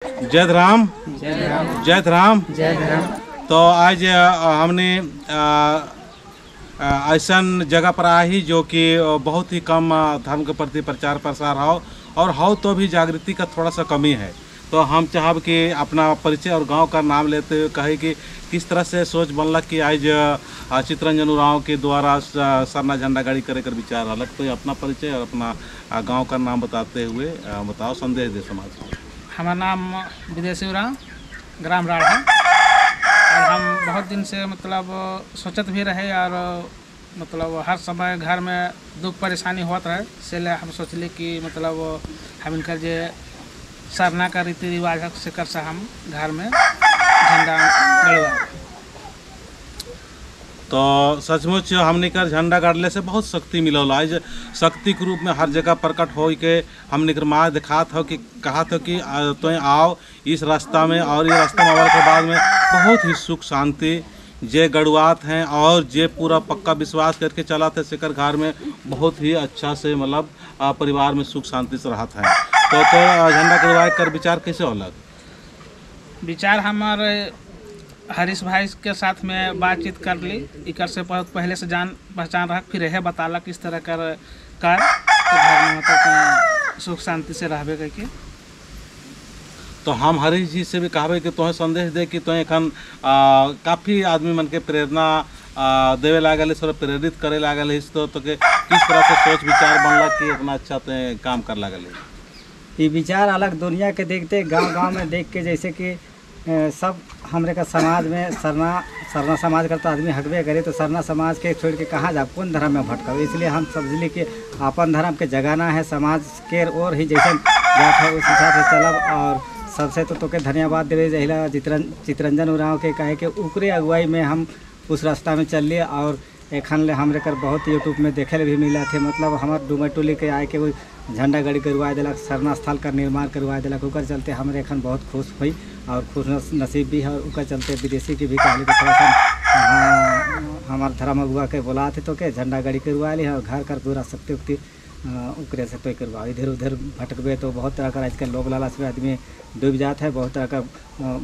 जय राम, जय राम, जय राम। तो आज हमने ऐसा जगह पर आई जो कि बहुत ही कम धर्म के प्रति प्रचार प्रसार हो और हो तो भी जागृति का थोड़ा सा कमी है। तो हम चाहब कि अपना परिचय और गांव का नाम लेते हुए कहे कि किस तरह से सोच बनलक कि आज चितरंजन उरांव के द्वारा सरना झंडा गाड़ी करे कर विचार अलग। तो अपना परिचय और अपना गांव का नाम बताते हुए बताओ, संदेश दे समाज को। हमारा नाम विदेशी उरांव, ग्राम राढ़ा। और हम बहुत दिन से मतलब सोचत भी रहे और मतलब हर समय घर में दुख परेशानी होत रहे, इसलिए हम सोचली कि मतलब हम इनकर जे सरना का रीति रिवाज से कर सा हम घर में झंडा गड़वा। तो सचमुच हमने कर झंडा गाड़ले से बहुत शक्ति मिलल। आज शक्ति के रूप में हर जगह प्रकट हो के हमने कर माँ दिखात हो कि कहा हो कि तो आओ इस रास्ता में, और ये रास्ता में आने के बाद में बहुत ही सुख शांति जे गड़ुआत हैं और जे पूरा पक्का विश्वास करके चला थे सेकर घर में बहुत ही अच्छा से मतलब परिवार में सुख शांति से रहता है। तो झंडा गड़वाए कर विचार कैसे अलग? विचार हमारे हरीश भाई के साथ में बातचीत कर ली, इकर से बहुत पहले से जान पहचान रहा, फिर यह बताला किस तरह कर कर तो घर में मतलब सुख शांति से रहबे करके। तो हम हरीश जी से भी कहबे कि तुम्हें संदेश दे कि तुम्हें एखन काफ़ी आदमी मन के प्रेरणा देवे लागल है, प्रेरित करे लागल है, तो के किस तरह से सोच विचार बनला कि इतना अच्छा ते काम कर लागल है? ये विचार अलग दुनिया के देखते गाँव गाँव में देख के, जैसे कि सब हमरे का समाज में सरना सरना समाज का तो आदमी हकबे करे, तो सरना समाज के छोड़ के कहाँ जाब, कौन धर्म में भटकाब। इसलिए हम समझली कि अपन धर्म के जगाना है, समाज के और ही जैसे जात है उस हिसाब से चलब। और सबसे तो तोके धन्यवाद देवे जहिला चितरंजन उरांव के, कहे के उकरे अगुवाई में हम उस रास्ता में चल लिए। और एखन ले हमरे कर बहुत यूट्यूब में देखे ले भी मिला थे, मतलब हमार डूमर टोली के आए के वो झंडा गड़ी करवा दिलक, सरना स्थल का निर्माण करवा दिलक। ओकर चलते हमरे एखन बहुत खुश हुई और खुश नसीब भी है। और ओकर चलते विदेशी के भी कहली कि थोड़ा सा हमार धर्म अगुआ के बोला थे तो के झंडा गड़ी करवा ली और घर कर पूरा शक्ति उक्ति ओकरे से तो करवा। इधर उधर भटकबे तो बहुत तरह का आजकल लोग लालच में आदमी डूब जाता है, बहुत तरह का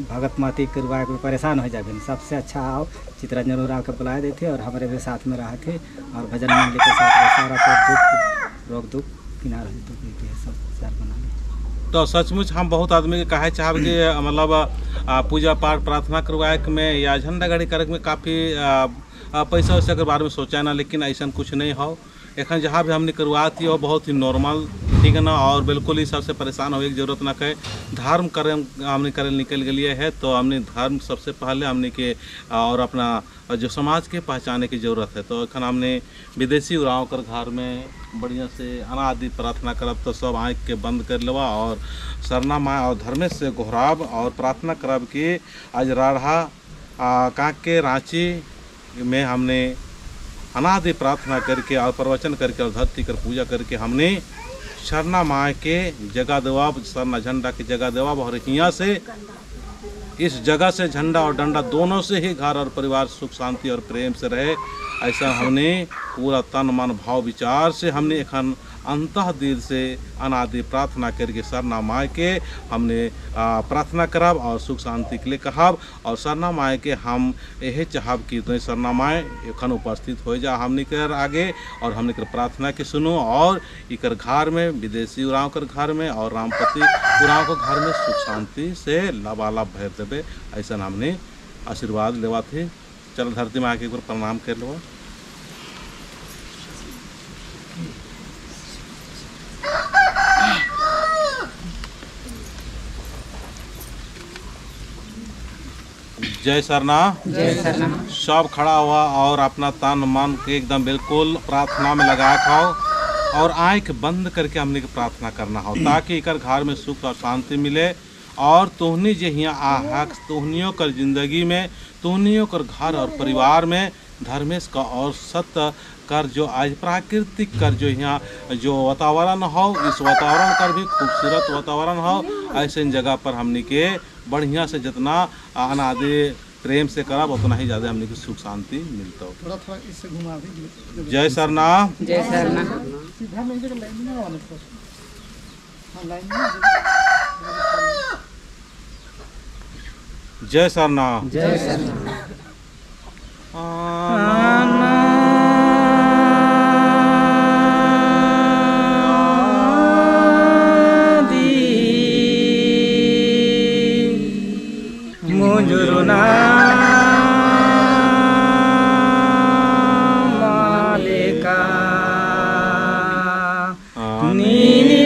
भगत माती करवा के परेशान हो जाए। सबसे अच्छा आओ चितरंजन उरांव के बुला देते और हमारे भी साथ में रहा थे और भजन मंडली के साथ सारा दुख रोग दुख किनार हो तो सब विचार बना ली। तो सचमुच हम बहुत आदमी के कहे चाहब कि मतलब पूजा पाठ प्रार्थना करवाए में या झंडा गाड़ी करे में काफ़ी पैसा वैसा के बारे में सोचा ना, लेकिन ऐसा कुछ नहीं हो। एखन जहाँ भी हमने करवाती हो बहुत ही नॉर्मल, ठीक है ना, और बिल्कुल ही सबसे परेशान होने की जरूरत ना कहे। धर्म करे हमने करे निकल गए है तो हमने धर्म सबसे पहले हमने के और अपना जो समाज के पहचाने की ज़रूरत है। तो एखन हमने विदेशी उरांव कर घर में बढ़िया से अनादि प्रार्थना करब तो सब आँख के बंद कर लेवा और सरना माँ और धर्मेश से गोहराब और प्रार्थना करब कि आज राढ़ा कांके रांची में हमने अनादि प्रार्थना करके और प्रवचन करके और धरती कर पूजा करके हमने सरना माँ के जगह देवाब, सरना झंडा के जगह देवाब। और यहाँ से इस जगह से झंडा और डंडा दोनों से ही घर और परिवार सुख शांति और प्रेम से रहे, ऐसा हमने पूरा तन मन भाव विचार से हमने एखन अंतः दिल से अनादि प्रार्थना करके सरना माँ के हमने प्रार्थना करब और सुख शांति के लिए कहब। और सरना माँ के हम यही चाहब कि तो सरना माँ एखन उपस्थित हो जा हमने कर आगे और हमने कर प्रार्थना के सुनो और इकर घर में विदेशी उरांव कर घर में और रामपति उरांव के घर में सुख शांति से लबालब भर देवे, ऐसा हमने आशीर्वाद लेवा थे। चल धरती माँ के एक बार प्रणाम कर लो। जय सरना, जय सरना। सब खड़ा हुआ और अपना तन मन के एकदम बिल्कुल प्रार्थना में लगा खाओ और आँख बंद करके हमने के प्रार्थना करना हो ताकि इकर घर में सुख और शांति मिले। और तोहनी जे हियाँ आहक तोहनियों कर जिंदगी में तोहनियों कर घर और परिवार में धर्मेश का और सत्य कर जो आज प्राकृतिक कर जो यहाँ जो वातावरण हो, इस वातावरण कर भी खूबसूरत वातावरण हो, ऐसे जगह पर हमने के बढ़िया से जितना अनादि प्रेम से करब उतना ही ज़्यादा हमने के सुख शांति मिलता हो। थोड़ा थोड़ा इससे घुमा भी। जय सरना, जय सरना। सीधा में लाइन में। जय सरना। जय सरना। मुजुरुना मालिका नीनी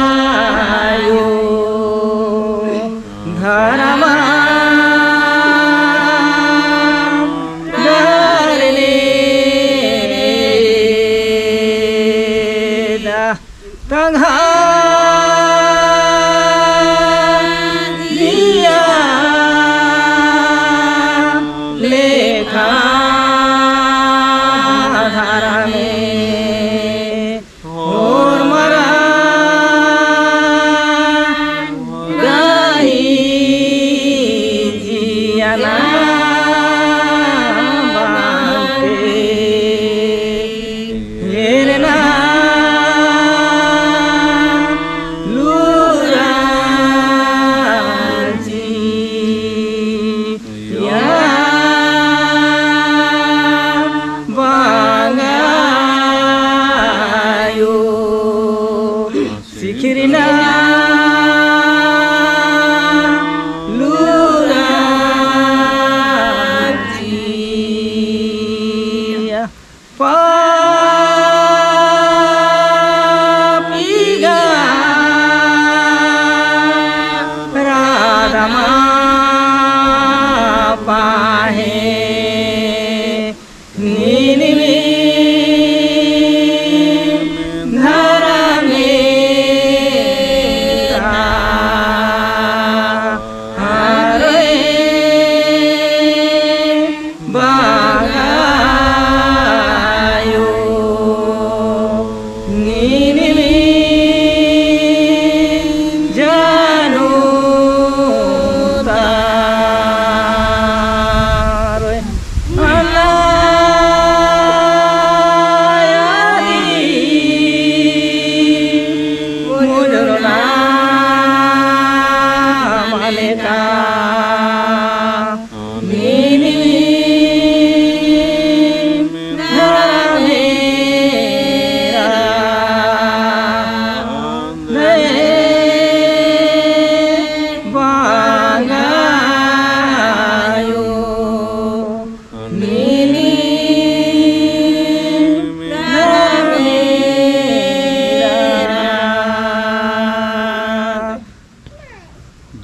बांगायो।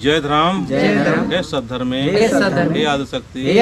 जय धर्म, जय धर्म, हे सद्धर्मे, हे सद्धर्मे, हे आदिशक्ति, हे।